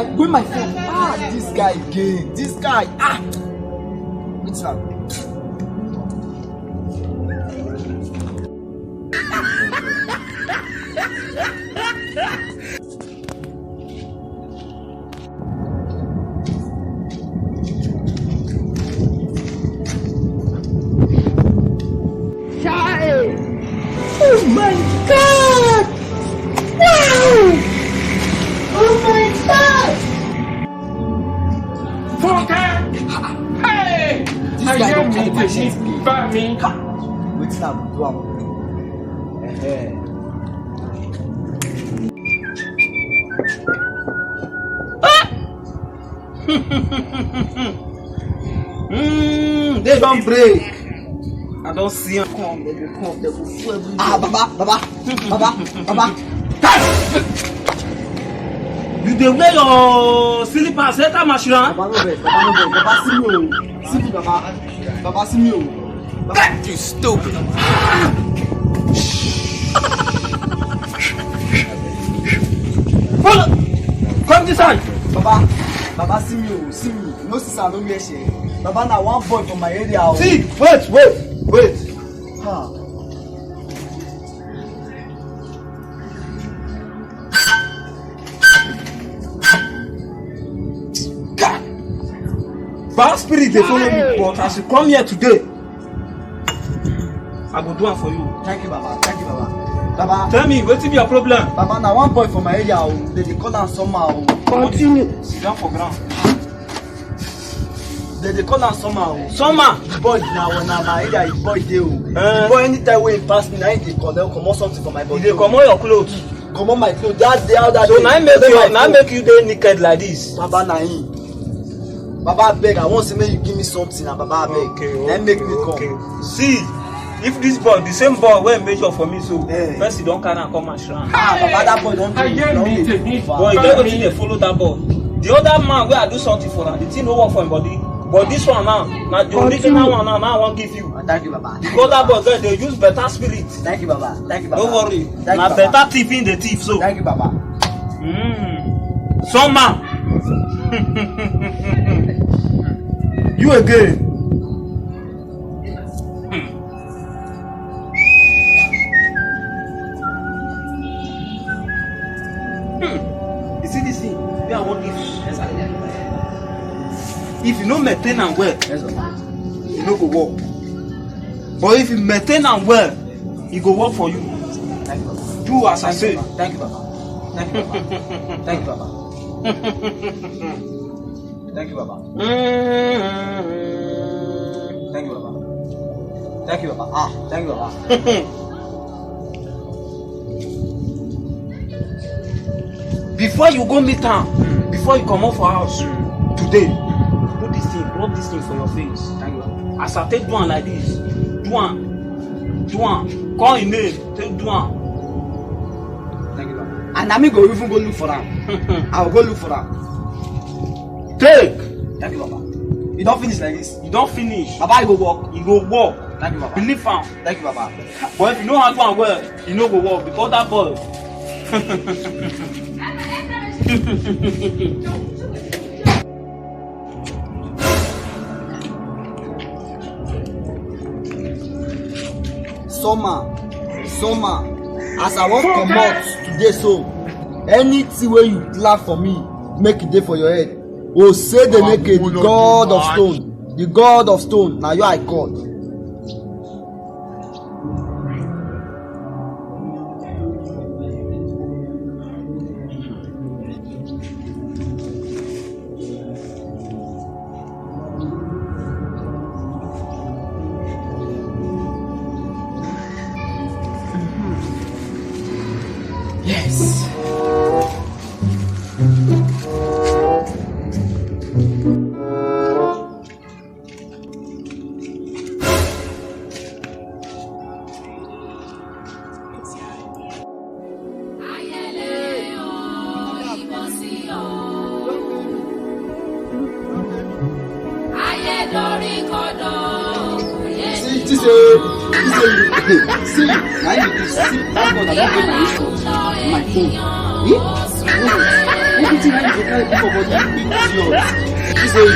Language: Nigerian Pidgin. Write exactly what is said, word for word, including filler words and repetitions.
Where my phone? Ah, this guy again. This guy. Ah. What's up? Chai! Oh my God! Wow! Oh my God! Funke! Hey! This guy don carry my shirt. Wetin I go do am? Ehe. Mm, they don break. I don see am come, they go come, they go full everywhere. Ah, Baba, Baba, Baba, Baba. You dey wear your slippers enter Mashran? Baba no vex, Baba no vex, Baba see me o, see me Baba, Baba see me o. Baba. You stupid. Follow. Come this side. Baba, Baba see me o, see me. You know since I no wear share. Baba na one boy for my area o. See, wait, wait, wait. Ha. God! Bad spirit dey follow me, but as you come here today, I go do am for you. Thank you, Baba. Thank you, Baba. Baba. Tell me, wetin be your problem? Baba, na one boy for my area o. They dey call am Summer o. Continue. Sit down for ground. They dey call am Summer o. Summer. The boy na, na my area, the boy dey o. Eh. The boy, anytime wey he pass me, na him dey collect, comot something for my body. He dey comot your clothes. Comot my clothes. That day, how that day. So na him make you, na him make you dey naked like this. Baba, na him. Baba, abeg, I wan say make you give me something, na Baba, abeg. Okay, na him make me come. Okay. See, if this boy, the same boy wey measure for me so, eh, first you don carry am come Mashran. Ah, Baba, that boy don do. Boy, you get wetin dey follow that boy. The other man wey I do something for am, the thing no work for him body. But this one now, na the original one now, now I wan give you. Ah, thank you, Baba. Because that boy get, dey use better spirit. Thank you, Baba. Thank you, Baba. No worry. Thank you, Baba. Na better thief him dey thief so. Thank you, Baba. Mm. Some man. You again. Hmm. Hmm. You see this thing? Me, I want this. Yes, sir. If you no maintain am well, yes, sir, e no go work. But if you maintain am well, e go work for you. Thank you, Baba. Do as I say. Thank you, Baba. Thank you, Baba. Thank you, Baba. Thank you, Baba. Mm. Thank you, Baba. Thank you, Baba. Ah, thank you, Baba. Before you go meet am, before you comot for house today, put this thing, rub this thing for your face. Thank you, Baba. As I take do am like this, do am, do am, call him name, take do am. Thank you, Baba. And na me go even go look for am. I go go look for am. Take. Thank you, Baba. E don finish like this. E don finish. Baba, e go work. E go work. Thank you, Baba. Believe am. Thank you, Baba. But if you no handle am well, e no go work because that boy. Summer, Summer, as I wan comot today so, anything wey you plan for me, make e dey for your head. Osedeneke, the God of stone, the God of stone, na you I call. Yes. See, this, eh, this, eh, see, na you this, see, thank God I don't get my issue, my phone. Eh? Everything wey you dey carry put for body, e dey yours. You say,